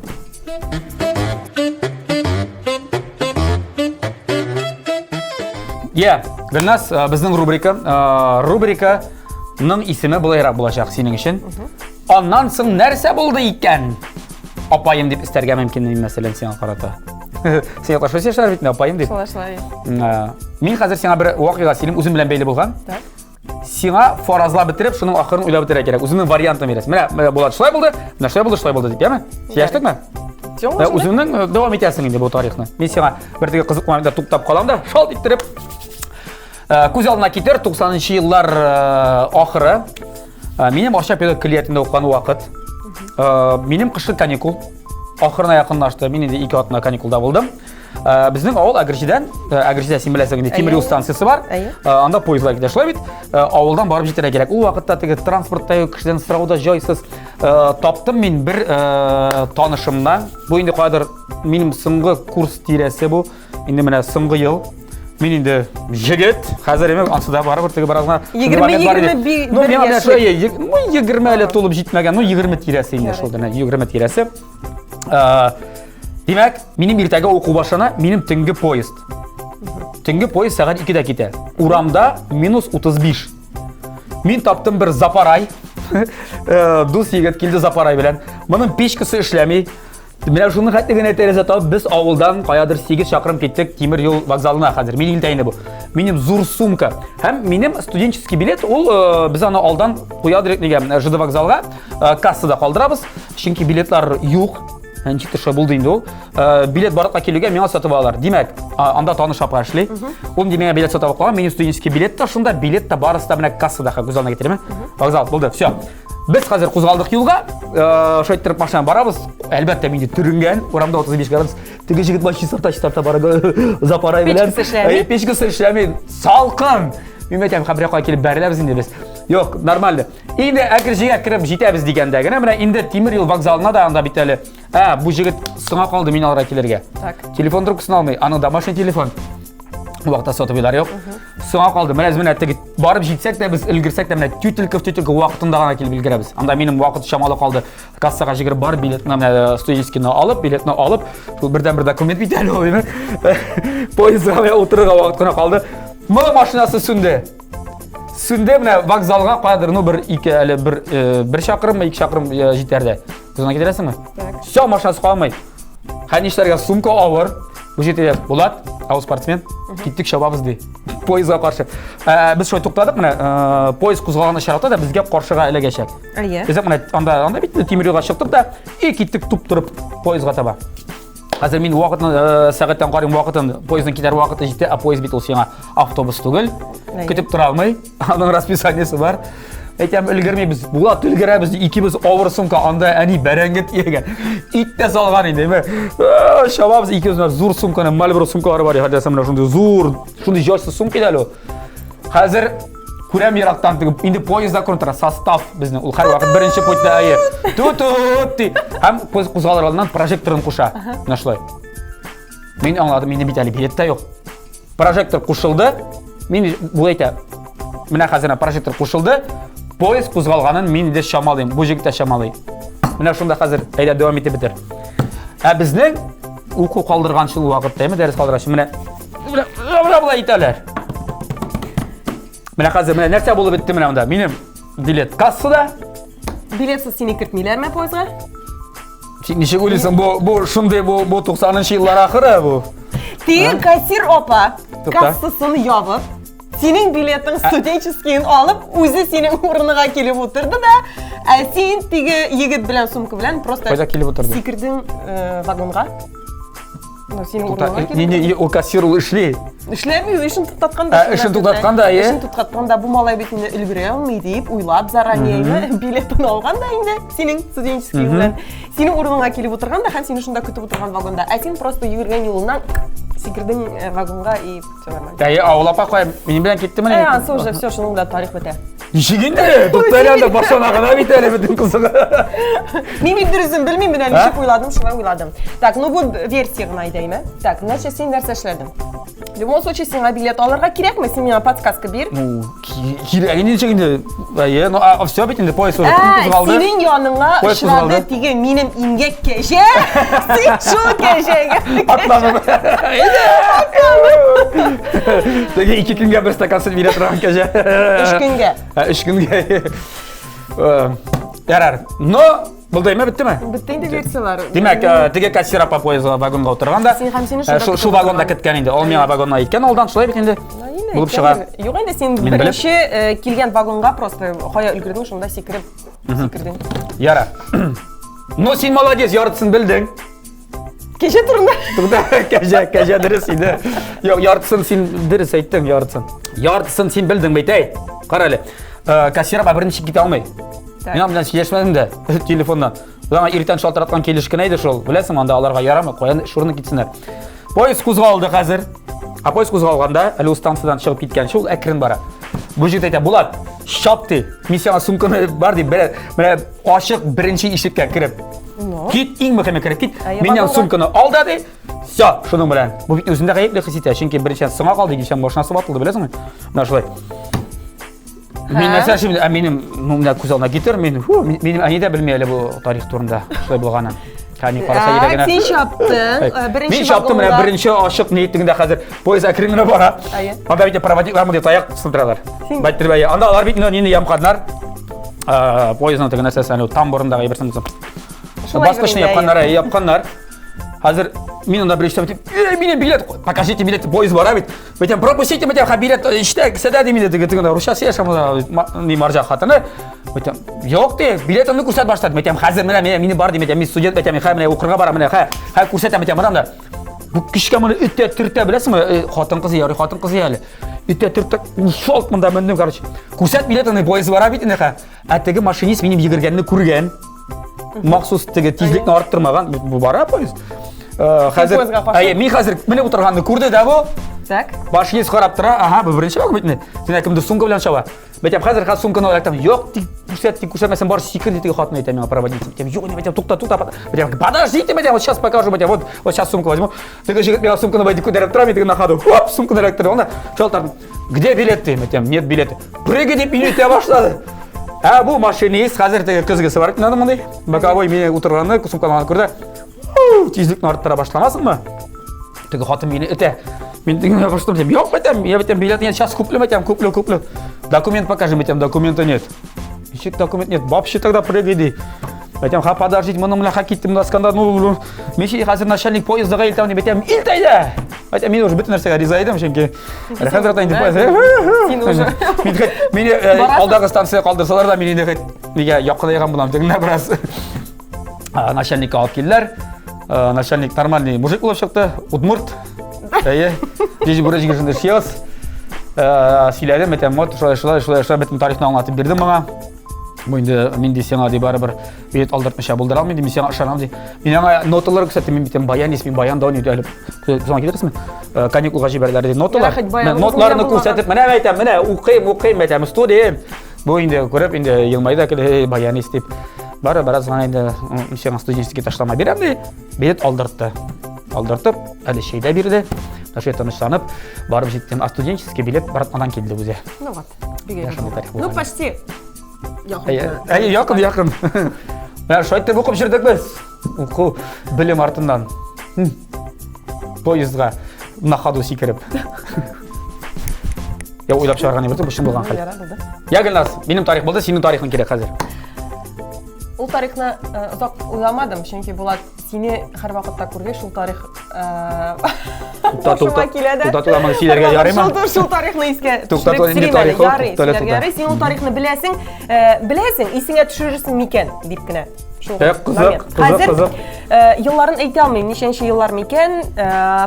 Я, Гөлназ, э, безнең рубрика, э, рубриканың исеме болайрак булачак синең өчен. Аннан соң нәрсә булды икән? Апаем дип истәргә мөмкин, мәсәлән, сиңа карата. Син яклашып яшәр бит, апаем дип. Шулай, шулай. Э, Мин хәзер сиңа бер вакыйга сөйлим, үзем белән бәйле булган. Так. Сиңа фаразлап бетереп, шуның ахырын уйлап бетерергә кирәк. Үзеңнең вариантын бирәсең. Менә, менә Булат шулай булды, менә шулай булды, шулай булды дип, яме? Сөйләштекме? Все, Үзеңнең дәвам итәсең инде бу тарихны. Мин сиңа бер теге кызык моментта туктап калам да, шалт иттереп күз алдына китер, 90 еллар ахыры. Минем Арча педагог көллиятендә укыган вакыт. Минем кышкы каникул ахырына якынлашты. Мин инде 2 атна каникулда булдым. Безнең авыл Әгерҗедән, Әгерҗедә син беләсең инде тимер юл станциясе бар. Анда поездлар китә. Шулай бит, авылдан барып җитәргә кирәк. Ул вакытта теге транспортта юк, кешедән сорау да җайсыз. Таптым мин бер танышымнан. Бу инде каядыр минем соңгы курс тирәсе бу. Инде менә соңгы ел. Мин инде җегет, хәзер инде ансы да барыбер теге бераз гына 20 21 Ну, миңа менә шулай, ну, 20 әле тулып җитмәгән, ну, 20 тирәсе инде шул, 20 тирәсе. Димәк, минем иртәгә уку башлана, минем төнге поезд. Төнге поезд сәгать 2-дә китә. Урамда минус 35. Мин таптым бер запарай. Дус егет килде запарай белән. Моның печкасы эшләми. Менә шуның хәтле генә тәрәзә табып, без авылдан каядыр 8 чакрым киттек тимер юл вокзалына хәзер. Мин илтә инде бу. Минем зур сумка. Һәм минем студенческий билет, ул без аны алдан куя дирек нигә, ЖД вокзалга, кассада калдырабыз. Чөнки билетлар юк. Ничек төшә булды инде ул. Билет барлыкка килүгә миңа сатып алалар. Димәк, анда таныш апа эшли. Ул инде миңа билет сатып алып калган. Минем студенческий билет та шунда, билет та барысы да менә кассада, күз алдына китерәме? Вокзал булды, все. Без хәзер кузгалдык юлга, шулай иттереп машина барабыз. Әлбәттә, мин төренгән, урамда 35 градус. Теге җегет баш чистарта чистарта бара, запарай белән. Печкасы эшләми. Печкасы эшләми. Салкын. Мин әйтәм, хәбәргә кая килеп бәреләбез инде без. Юк, нормально. Инде Әгерҗегә кереп җитәбез дигәндә генә, менә инде тимер юл вокзалына да анда бит әле. Ә, бу җегет соңа калды мин алырга килергә. Так. Телефон трубкасын алмый, аның домашний телефон. Ул вакытта сотовыйлар юк. Соңа калды. Менә менә теге барып җитсәк тә, без өлгерсәк тә, менә тютелька в тютелька вакытында гына килеп өлгерәбез. Анда минем вакыт чамалы калды. Кассага җигереп барып, билетны менә студенческийны алып, билетны алып, шул бердән-бер документ бит әле ул, димәк. Поездга менә утырырга вакыт кына калды. Моның машинасы сүнде. Сүнде менә вокзалга каядыр, ну бер ике әле бер бер чакрыммы, ике чакрым җитәр дә. Күзеңә китерәсеңме? Все, машинасы калмый. Һәм нишләргә? Сумка авыр. Бу җирдә Булат, ә ул спортсмен, киттек чабабыз ди. Поездга каршы. Без шулай туктадык менә, поезд кузгалган очракта да безгә каршыга эләгәчәк. Әйе. Без менә анда анда бит тимер юлга чыктык та и киттек туп торып поездга таба. Хәзер мин вакытны сәгатьтән карыйм, вакытын, поездның китәр вакыты җитте, ә поезд бит ул сиңа автобус түгел. Көтеп тора алмый. Аның расписаниесе бар. Әйтәм, өлгермибез. Булат өлгерәбез. Икебез авыр сумка, анда әни бәрәңге төягән. Ит тә салган инде. Чабабыз икебез менә зур сумканы, Мальборо сумкалары бар. Хәтта менә шундый зур, шундый җайсыз сумка иде әле ул. Хәзер күрәм ерактан теге, инде поездда күренеп тора, состав безнең. Ул һәрвакыт беренче путьта әйе. Ту-ту ди. Һәм поезд кузгалыр алдыннан прожекторын куша. Менә шулай. Мин аңладым, минем бит әле билет та юк. Прожектор кушылды. Мин бу әйтә. Менә хәзер прожектор кушылды. Поезд кузгалганын мин инде чамалыйм. Бу җегет тә чамалый. Менә шунда хәзер әйдә дәвам итеп бетер. Ә безнең уку калдырган шул вакытта, әйме дәрес калдырганчы менә менә менә болай итәләр. Менә хәзер менә нәрсә булып бетте менә монда. Минем билет кассада. Билетсыз сине кертмиләрме поездга? Син ничек уйлыйсың, бу бу шундый бу бу 90-нчы еллар ахыры бу. Теге кассир апа кассасын ябып, синең билетың студенческийын алып, үзе синең урыныңа килеп утырды да, ә син теге егет белән сумка белән просто Кайда килеп утырды? Сикердең вагонга. Ну, синең урыныңа килеп. Не, не, ул кассир ул эшли. Эшләми, эшен туктаткан да. Эшен туктаткан да, Эшен туктаткан да, бу малай бит инде өлгерә алмый дип уйлап заранее билетын алган да инде синең студенческий белән. Синең урыныңа килеп утырган да һәм сине шунда көтеп утырган вагонда. Ә син просто йөгергән юлыннан сикердең вагонга и все нормально. Әйе, авыл апа кая минем белән киттеме? Ә, ансы уже все, шуның белән тарих бетә. Ничек инде? Тукта әле анда башлана гына бит әле бөтен кызыгы. Мин бит дөресен белмим, менә ничек уйладым, шулай уйладым. Так, ну бу версия гына иде, әйме? Так, значит, син нәрсә эшләдең? В любом случае, сиңа билет алырга кирәкме? Син миңа подсказка бир. Ну, кирәк инде ничек инде? Әйе, ну, а все бит инде поезд уже кузгалды. Синең яныңа очрады теге минем имгәк кәҗә. Син шул кәҗәгә. Атланып. Теге ике көнгә бер стакан сөт бирә торган кәҗә. Өч көнгә. Өч көнгә. Ярар. Но булдымы, беттеме? Бетте инде версиялар. Димәк, теге кассир апа поездга вагонга утырган да. Син һәм сине шул вагонда көткән инде. Ул миңа вагонга иткән алдан, шулай бит инде. Булып чыга. Юк инде син беренче э, килгән вагонга просто кая өлгердең, шунда сикереп сикердең. Яра. Ну син молодец, яртысын белдең. Кәҗә турында. Тукта, кәҗә, кәҗә дөрес иде. Юк, яртысын син дөрес әйттең, яртысын. Яртысын син белдең бит, әй. Кара әле. Э, кассир апа берничек китә алмый. Мин аның белән сөйләшмәдем дә телефоннан. Аңа иртән шалтыраткан килеш кенә иде шул. Беләсең, анда аларга ярамый, каян эш урыны китсеннәр. Поезд кузгалды хәзер. Ә поезд кузгалганда, әле ул станциядән чыгып киткәнче, ул әкрен бара. Бу җегет әйтә, Булат, чап ди. Мин сиңа сумканы бар ди, менә ачык беренче ишеккә кереп. Ну? Кит, иң мөһиме кереп кит. Миннән сумканы ал да ди. Все, шуның белән. Бу бит үзендә гаепле хис итә, чөнки беренчедән соңа калды, икенчедән машинасы ватылды, беләсеңме? Менә шулай. Мин нәрсә эшлим? Ә минем, ну, менә күз алдына китер, мин, фу, минем әни дә белми әле бу тарих турында, шулай булганын. Әни караса йөрәгенә. Син чаптың, э, беренче Мин чаптым, менә беренче ачык ниятеңдә хәзер поезд әкрен генә бара. Анда бит проводниклар мондый таяк сындыралар. Байтыр бәй. Анда алар бит нинди ямканнар. Э, поездның теге нәрсәсе, әле тамбурындагы әйберсен. Баскычны япканнар, япканнар. Хәзер мин анда беренче тәү эй, минем билет, покажите билет, поезд бара бит. Әйтәм, пропустите, әйтәм, ха билет эчтә, кесәдә дим инде, теге теге русча сөйләшә монда, ни марҗа хатыны. Әйтәм, юк ди, билетымны күрсәт башлады. Әйтәм, хәзер менә менә мине бар дим, әйтәм, мин студент, әйтәм, хә менә укырга барам, менә хә, хә күрсәтәм, әйтәм, барам да. Бу кешкә моны үтә төртә, беләсеңме? Э, хатын кызы ярый, хатын кызы әле. Үтә төртә, шалт монда мендем, короче. Күрсәт билетыңны, поезд бара бит инде, хә. Ә теге машинист минем йөгергәнне күргән. Махсус теге тизлекне арттырмаган. Бу бара поезд. Э, хәзер әйе, мин хәзер менеп утырганны күрде дә бу. Так. Машинист карап тора. Ага, бу беренче вагон бит. Син кемдер сумка белән чаба. Әйтәм, хәзер хәзер сумканы эләктем. Юк, тик күрсәт, тик күрсәтмәсәң бар сикер диде хатын әйтә миңа проводница. Әйтәм, юк, әйтәм, тукта, тукта. Әйтәм, подождите, әйтәм, вот сейчас покажу, әйтәм, вот, вот сейчас сумку возьму. Теге җегет миңа сумканы бай дип күтәреп тора, мин теге на ходу. Хоп, сумканы эләктерде. Анда шалтырдым. Где билет дим, әйтәм, нет билета. Прыгай дип мине итә башлады. Ә бу машинист хәзер теге көзгесе бар икән мондый. Боковой мине утырганны, сумканы күрде. Тизлекне арттыра башламасынмы? Теге хатын мине этә. Мин теге баштым, дим, юк, әйтәм, я әйтәм, билет нет, сейчас куплю, әйтәм, куплю, куплю. Документ покажи, әйтәм, документа нет. Ничек документ нет? Вообще тогда прыгай, ди. Әйтәм, ха, подождите, моның белән ха киттем, монда скандал, ну, мин хәзер начальник поездга илтәм, дип әйтәм, илт әйдә! Әйтәм, мин уже бөтен нәрсәгә риза идем, чөнки рәхәт рәхәт инде поезд. Син уже. Мин хоть мине э, алдагы станция калдырсалар да, мин инде хоть нигә якынайган булам, тегенә бераз начальникка алып килделәр. Э, начальник нормальный мужик булып чыкты, удмурт. Әйе. Җиҗи бүре җигешендә шиос. Э, сөйләдем, әйтәм, вот шулай, шулай, шулай, шулай бөтен тарихны аңлатып бирдем моңа. Бу инде мин ди сиңа ди барыбер билет алдыртмыйча булдыра алмыйм ди, мин сиңа ышанам ди. Мин аңа ноталар күрсәттем, мин бит баянист, мин баян да уйный әле. Соң китерсезме? Э, каникулга җибәрделәр ди ноталар. Нотларны күрсәтеп, менә әйтәм, менә укыйм, укыйм әйтәм, студент. Бу инде күреп инде елмайды да көлде, баянист дип. Бары бераз гына инде мин сиңа студенческий ташлама бирәм ди. Билет алдыртты. Алдыртып, әле чәй дә бирде. Шулай тынычланып барып җиттем. А студенческий билет братмадан килде үзе. Ну вот. Ну, почти. Якын. Әйе, якын, якын. Менә шулай итеп укып йөрдек без. Уку белем артыннан. Поездга на ходу сикереп. Я уйлап чыгарган идем, бу чын булган хәл. Я, Гөлназ, минем тарих булды, синең тарихың кирәк хәзер. Ул тарихны э, озак уйламадым, чөнки Булат сине һәрвакытта күргәч, шул тарих э, башыма килә дә. Тукта, тукта, моны сөйләргә ярыймы? Шул, шул тарихны искә төшереп сөйлим әле. Ярый, сөйләргә ярый. Син ул тарихны беләсең, э, беләсең, исеңә төшерерсең микән дип кенә. Шул кызык, кызык, кызык. Елларын әйтә алмыйм, ничәнче еллар микән?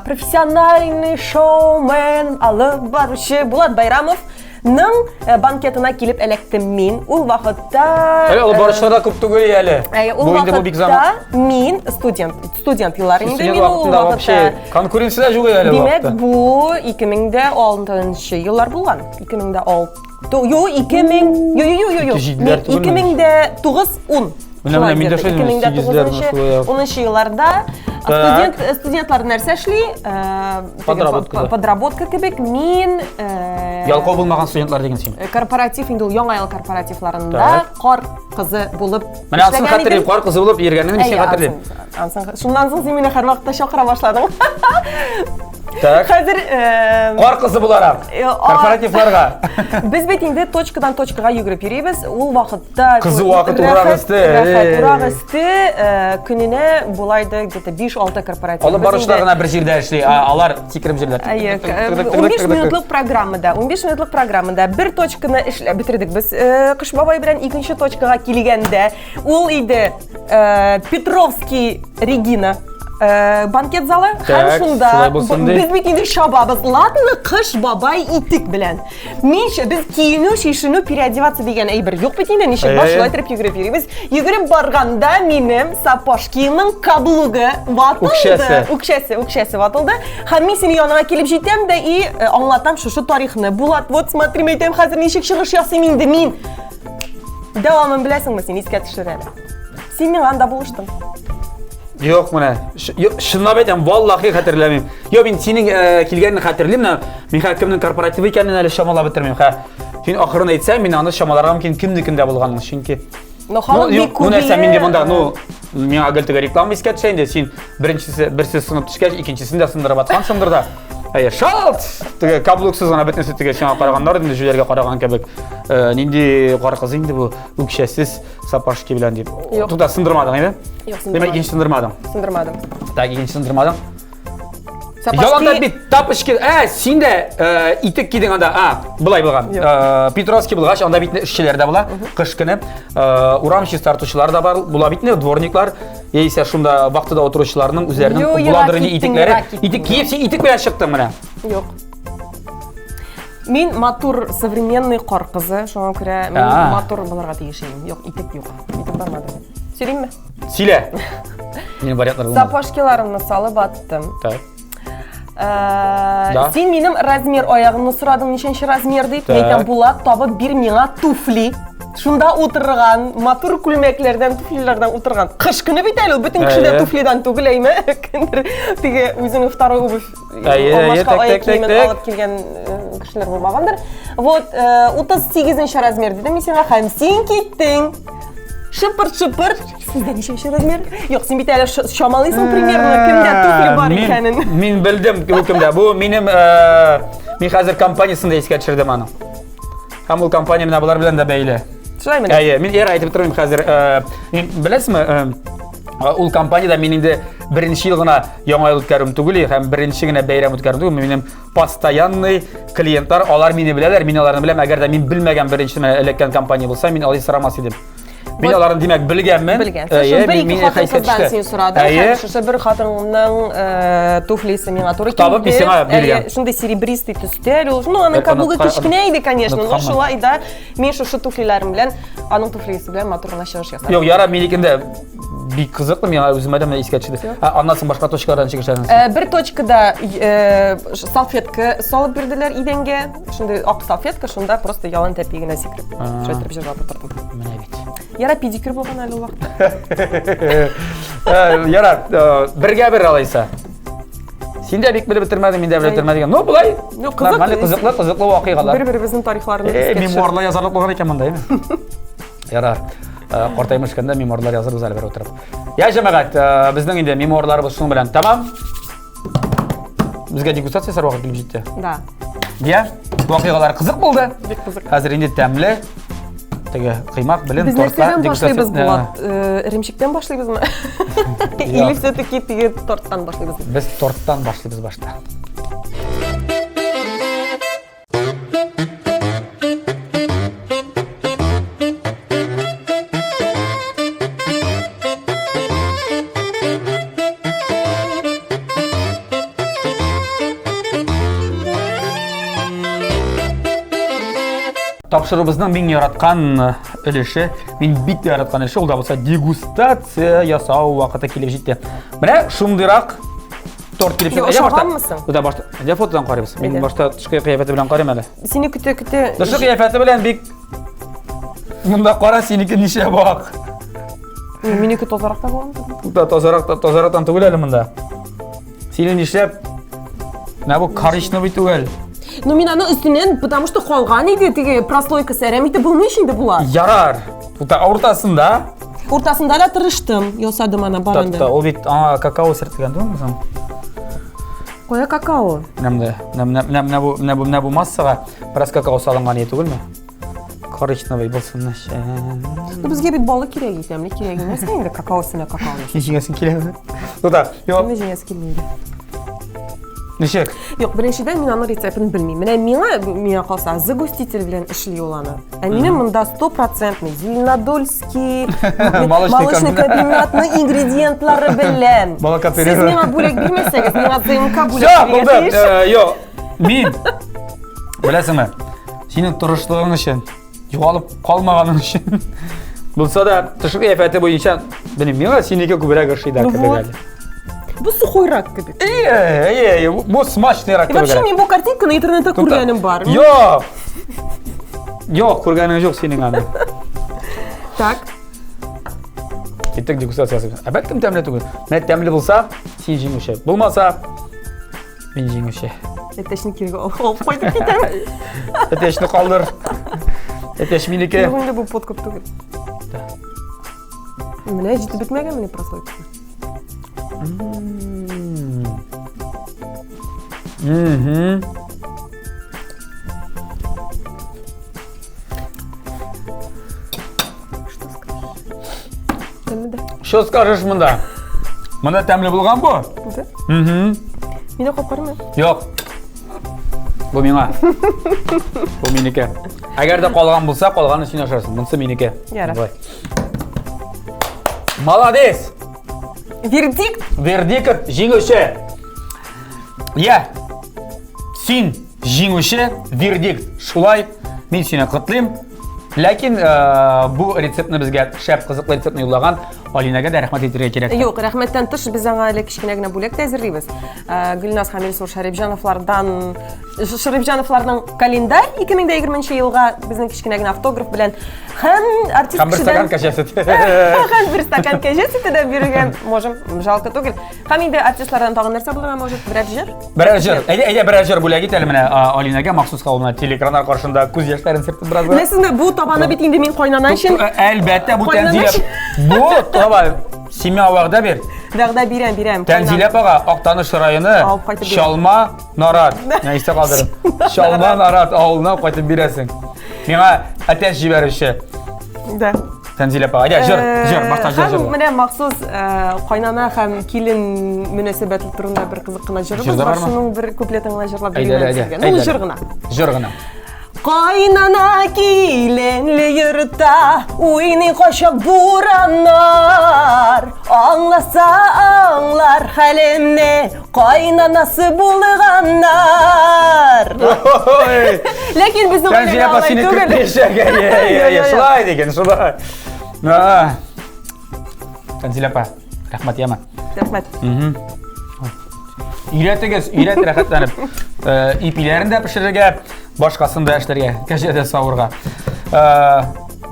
Профессиональный шоумен алып баручы Булат Байрамов ның э, банкетына килеп эләктем мин. Ул вакытта Әле ул барышлар да күп түгел әле. Әйе, ул вакытта мин студент, студент еллары инде мин ул вакытта. Конкуренция юк әле. Димәк, бу 2006 еллар булган. 2006. Ю, 2000, ю, ю, ю, ю. 2009 10. Менә менә мин дә шулай 2009 10 елларда студент студентлар нәрсә эшли? Подработка. Подработка кебек мин Ялкау булмаган студентлар деген син. Корпоратив инде ул яңа ел корпоративларында кар кызы булып Менә анысын хәтерлим, кар кызы булып йөргәнен мин хәтерлим. Шуннан соң син мине һәрвакытта чакыра башладың. Так. Хәзер э, Кар кызы буларак. Э, Корпоративларга. Без бит инде точкадан точкага йөгереп йөрибез. Ул вакытта Кызу вакыт, урак рәхәт- өсте. Рәхәт, Э. урак өсте э, көненә болай да где-то 5-6 корпоратив. Алып Без баручылар инде- гына бер җирдә эшли, а алар сикереп җирләр. Әйе, 15 минутлык программада, 15 минутлык программада бер точканы эшләп бетердек без э, Кыш бабай белән икенче точкага килгәндә ул иде э, Петровский Регина э, банкет залы һәм Так, шунда шулай булсын ди. без бит инде чабабыз. Ладно, Кыш бабай итек белән. Мин без киенү, чишенү, переодеваться дигән әйбер юк бит инде, ничек бар шулай итеп йөгереп йөрибез. Йөгереп барганда минем сапожкиның каблугы ватылды. Үкчәсе. Үкчәсе, үкчәсе ватылды. Һәм мин синең яныңа килеп җитәм дә и э, аңлатам шушы тарихны. Булат, вот смотри, мен әйтәм, хәзер ничек чыгыш ясыйм инде мин. Дәвамын беләсеңме син, искә төшер әле. Син миңа анда булыштың. Юк, менә. Чынлап әйтәм, валлахи хәтерләмим. Юк, мин синең э, килгәнен хәтерлим, менә мин хәзер кемнең корпоративы икәнен әле чамалап бетермим. Хә. Син ахырын әйтсәң, мин аны чамаларга мөмкин кемнекендә булганын, чөнки Но халык ну, бик күп. Ну, нәрсә, мин дә монда, ну, миңа гел теге реклама искә төшә инде. Син беренчесе, берсе сынып төшкәч, икенчесен дә сындырып аткансыңдыр да. Әйе, шалт! Теге каблуксыз гына бөтенесе теге сиңа караганнар инде, җүләргә караган кебек. Э, нинди кар кызы инде бу, үкчәсез сапожки белән дип. Юк. Тукта, сындырмадың, әйме? Юк, Димәк, сындырмадым. икенче сындырмадың. Сындырмадым. Так, икенче сындырмадың. Сапожки... Яланда бит тапочки, ә, син дә э, итек кидең анда. А, былай булган. Э, Петровский булгач, анда бит эшчеләр дә була, кыш көне. Э, урам чистартучылар да бар, була бит дворниклар, яисә шунда вахтада утыручыларның үзләренең Йо, ерак буладыр инде киттең, итекләре. ерак киттең. Итек киеп, син итек белән чыктың менә. Юк. Мин матур современный кар кызы, шуңа күрә мин А. матур булырга тиеш идем. Юк, итек юк. Итек бармады. Сөйлимме? Сөйлә. Минем вариантлар булмады. Сапожкиларымны салып аттым. Так. Э, Да. Син минем размер аягымны сорадың, ничәнче размер дип. Мин әйтәм, Так. Булат, табып бир миңа туфли. Шунда утырган, матур күлмәкләрдән, туфлиләрдән утырган. Кыш көне бит әле ул, бөтен кеше дә Әйе. туфлидан түгел, әйме? Кемдер теге үзенең второй обувь Әйе, әйе, алмашка так, аяк так, так, киемен так. алып килгән э, кешеләр булмагандыр. Вот, 38 размер дидем мин сиңа, һәм син киттең. Шыпырт-шыпырт. Сездә ничәнче размер? Юк, син бит әле чамалыйсың примерно, кемдә туфли бар Мин- икәнен. Мин белдем бу кемдә. Бу минем э, мин хәзер компаниясен дә искә төшердем аны. Һәм ул компания менә болар белән дә бәйле. Шулаймы? Әйе, мин эра әйтеп тормыйм хәзер. Э, мин беләсезме, э, ул компаниядә мин инде беренче ел гына яңа ел үткәрүем түгел һәм беренче генә бәйрәм үткәрүем түгел, минем постоянный клиентлар, алар мине беләләр, мин аларны беләм. Әгәр дә мин белмәгән беренче менә эләккән компания булса, мин алай сорамас идем. Мин аларны димәк белгәнмен. Белгән. Шушы бер ике хатын кыздан син сорадың. Һәм шушы бер хатынның э, туфлисе миңа туры килде. Табып мин сиңа биргән. Шундый серебристый төстә әле ул. Ну, аның каблугы кечкенә иде, конечно, но шулай да мин шушы туфлиләрем белән, аның туфлисе белән матур гына чыгыш ясадым. Юк, яра минекендә бик кызыклы, миңа үземә дә менә искә төште. Ә аннан соң башка точкалардан ничек эшләдең? Э, бер точкада э, салфетка салып бирделәр идәнгә. Шундый ак салфетка, шунда просто ялан тәпи генә сикереп, шулай итеп җырлап утырдым. Менә бит. Яра педикюр булган әле ул вакытта. Э, яра, бергә бер алайса. Син дә бик белеп бетермәдең, мин дә белеп бетермәдем. Ну, болай. Ну, кызык. Нормаль, кызыклы, кызыклы вакыйгалар. Бер-беребезнең тарихларын искә төшереп. Мемуарлар язарлык булган икән монда, әйме? Ярар. Э, картаймыш көндә мемуарлар язырбыз әле бер утырып. Я, җәмәгать, э, безнең инде мемуарларыбыз шуның белән тәмам. Безгә дегустация ясар вакыт килеп җитте. Да. Я, вакыйгалар кызык булды. Бик кызык. Хәзер инде тәмле теге кыймак белән Без тортлар нәрсәдән башлыйбыз, Булат? Э, эремчектән башлыйбызмы? Или все-таки теге торттан башлыйбыз? Без торттан башлыйбыз башта. Тапшыруыбызның мин яраткан э, өлеше, мин бик тә яраткан өлеше, ул да булса дегустация ясау вакыты килеп җитте. Менә шундыйрак торт килеп чыкты. Ошаганмы соң? Бу да башта. Әйдә фотодан карыйбыз. Мин башта тышкы кыяфәте белән карыйм әле. Сине көтә көтә. Тышкы кыяфәте белән бик Монда кара синеке ничә бак. Минеке тазарак та булган. Да тазарак та тазарактан түгел әле монда. Синең нишләп? Менә бу коричневый түгел. Ну мин аны өстеннән, потому что калган иде, теге прослойка сәрәм итеп булмый инде була. Ярар. Тута уртасында. Уртасында да тырыштым, ясадым аны барында. Ул бит аңа какао сертелгән түгелме соң? Кая какао? Менә монда, менә менә менә бу менә бу менә бу массага бераз какао салынган иде түгелме? Коричневый булсын. Ну, безгә бит балы кирәк икән, тәмле кирәк емес инде какао өстенә какао. Ни җиңәсең киләме? Ну да, юк. Ни җиңәсе килми инде. Ничек? Юк, беренчедән мин аның рецептын белмим. Менә миңа, миңа калса, загуститель белән эшли ул аны. Ә минем монда стопроцентный Зеленодольский молочный комбинатның ингредиентлары белән. Сез миңа бүләк бирмәсәгез, миңа ЗМК бүләк Все, булды. Юк, мин беләсеңме, синең тырышлыгың өчен, югалып калмаганың өчен булса да, тышкы кыяфәте буенча, белмим, миңа синеке күбрәк ошый да кебек әле. Бу сухойрак кебек. Әйе, әйе, бу смачныйрак кебек. Вообще мин бу картинканы интернетта күргәнем бар. Юк. Юк, күргәнең юк синең аны. Так. Киттек дегустация ясыйбыз. Әлбәттә, тәмле түгел. Менә тәмле булса, син җиңүче. Булмаса, мин җиңүче. Әтәчне кире алып кайтып китәм. Әтәчне калдыр. Әтәч минеке. Юк, инде бу подкуп түгел. Менә җитеп бетмәгән менә прослойка. Мгм. Что скажешь? Тәмле дә. Что скажешь монда? Монда тәмле булган бу? Да? Мгм. Мин дә кап карыйм. Юк. Бу миңа. Бу минеке. Әгәр дә калган булса, калганын син ашарсың. Монысы минеке. Ярар. Давай. Молодец! Вердикт! Вердикт җиңүче. Я. Син җиңүче, вердикт. Шулай мин сине котлыйм. Ләкин э, бу рецептны безгә шәп кызыклы рецептны юллаган Алинәгә дә рәхмәт әйтергә кирәк. Юк, рәхмәттән тыш без аңа әле кечкенә генә бүләк тә әзерлибез. Э, Гөлназ һәм Илсур Шәрипҗановлардан Шәрипҗановларның календарь 2020 елга безнең кечкенә генә автограф белән һәм артист Һәм бер стакан кәҗә сөте. Һәм бер стакан кәҗә сөте дә бирергә можем, жалко түгел. Һәм инде артистлардан тагын нәрсә булырга может? Берәр җыр? Берәр җыр. Әйдә, әйдә берәр җыр бүләк ит әле менә Алинәгә махсус ул менә телеэкраннар каршында күз яшьләрен сөртеп бераз. Беләсезме, бу табаны бит инде мин кайнана өчен. Әлбәттә, бу Тәнзилә. Бу таба син миңа вәгъдә бир. Вәгъдә бирәм, бирәм. Тәнзилә апага Актаныш районы Чалма Нарат. Менә истә калдырып. Чалма Нарат авылына кайтып бирәсең. Миңа әтәч җибәрүче. Да. Тәнзилә апа, әйдә, җыр, җыр, башта җыр, җыр. Менә махсус кайнана һәм килен мөнәсәбәте турында бер кызык кына җырыбыз бар. Шуның бер куплетын гына җырлап бирәм сезгә. Ну, җыр гына. Җыр гына. Кайнана киленле йортта уйный качак бураннар. Аңласа аңлар хәлемне кайнанасы булганнар. Ләкин безнең гаиләдә алай түгел. Шулай диген, шулай. Тәнзилә апа, рәхмәт яме. Рәхмәт. Өйрәтегез, өйрәт рәхәтләнеп. Ипиләрен дә пешерергә, башкасын да эшләргә, кәҗә дә савырга.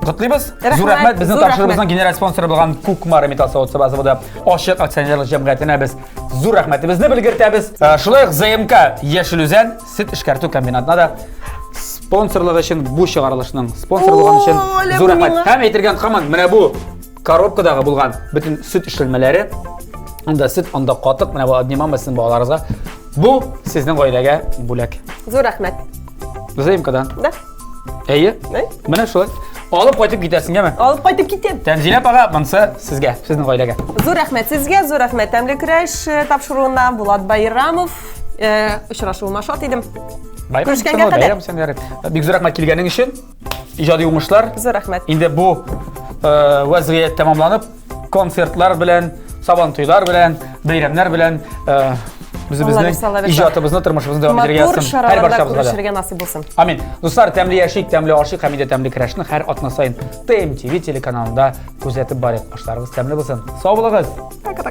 Котлыйбыз. Зур рәхмәт. Безнең тапшыруыбызның генераль спонсоры булган Кукмара металл савыт-саба заводы ачык акционерлык җәмгыятенә без зур рәхмәтебезне белгертәбез. Шулай ук ЗМК Яшел Үзән сөт эшкәртү комбинатына да спонсорлык өчен бу чыгарылышның спонсор булган өчен зур рәхмәт. Һәм әйтергә онытмагыз, менә бу коробкадагы булган бөтен сөт эшләнмәләре, анда сөт, анда катык, менә бу одни мама сезнең балаларыгызга. Бу сезнең гаиләгә бүләк. Зур рәхмәт. ЗМКдан. Да. Әйе. Менә шулай. Алып кайтып китәсең, яме? Алып кайтып китәм. Тәнзилә апага, монысы сезгә, сезнең гаиләгә. Зур рәхмәт сезгә, зур рәхмәт Тәмле көрәш э, тапшыруына Булат Байрамов. Э, очрашуыма шат идем. Күрешкәнгә кадәр. Бик зур рәхмәт килгәнең өчен. Иҗади уңышлар. Зур рәхмәт. Инде бу э, вәзгыять тәмамланып, концертлар белән, сабантуйлар белән, бәйрәмнәр белән э, үзебезнең иҗатыбызны, тормышыбызны дәвам итәргә язсын. Һәр барчабызга да. Күрешергә насыйп булсын. Амин. Дуслар, тәмле яшик, тәмле ашыйк һәм инде тәмле көрәшне һәр атна саен ТМТВ телеканалында күзәтеп барыйк. Ашларыгыз тәмле булсын. Сау булыгыз. Пока.